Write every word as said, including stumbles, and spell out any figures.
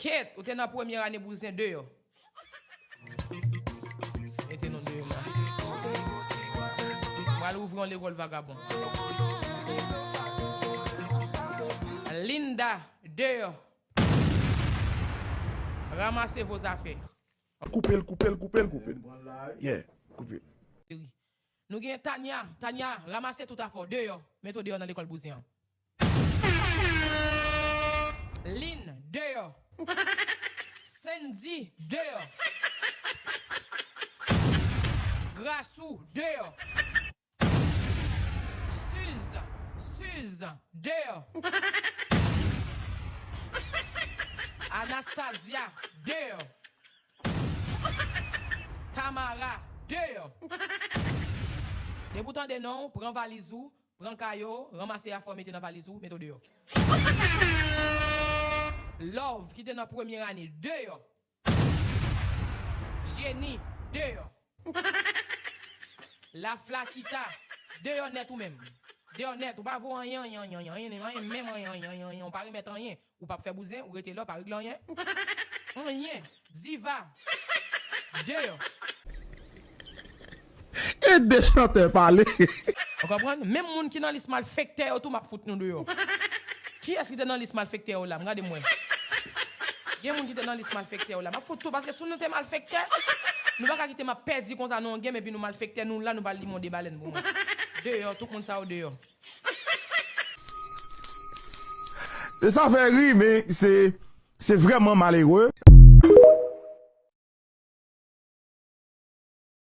Kèt, ou te nan premye ane bouzen, deyò. Mete non deyò la. Pral ouvri yon lekòl vagabon. Linda, deyò. Ranmase vo zafè. Koupe l, koupe l, koupe l, koupe l. Yeah, koupe l. Nou gen Tanya. Tanya, ranmase tout afè w deyò. Mete w deyò nan lekòl bouzen an. Lin, deyò. Sandy, deyò. Grasou, deyò. Suze, Suze, deyò. Anastasia, deyò. Tamara, deyò. Depi w tande non w, pran valiz ou, pran kaye w, ranmase afè w mete nan valiz ou, mete w deyò. Love, ki te nan premye ane, deyò. Jenny, deyò. Laflakita, deyò nèt ou menm. Deyò nèt, ou pa vo anyen, anyen, anyen, anyen, anyen, menm anyen, anyen, anyen, anyen, ou pa remèt anyen. Ou p ap fè bouzen, ou rete la, ou pa regle anyen. Anyen. Diva. Deyò. Ede chantè pale. Ou konprann? Menm moun ki nan lis malfektè yo tou, m ap fout nou deyò. Kiyès ki te nan lis malfektè yo la? M gade m wè. Gen moun ki te nan lis malfektè yo la. M ap fout tou, paske si nou te malfektè, nou pa ka kite m ap pèdi konsa nan yon game, epi nou malfektè, nou la, nou pral limonde balèn pou mwen. Deyò, tout moun sa yo deyò. E sa fè ri, men se se vrèman malere.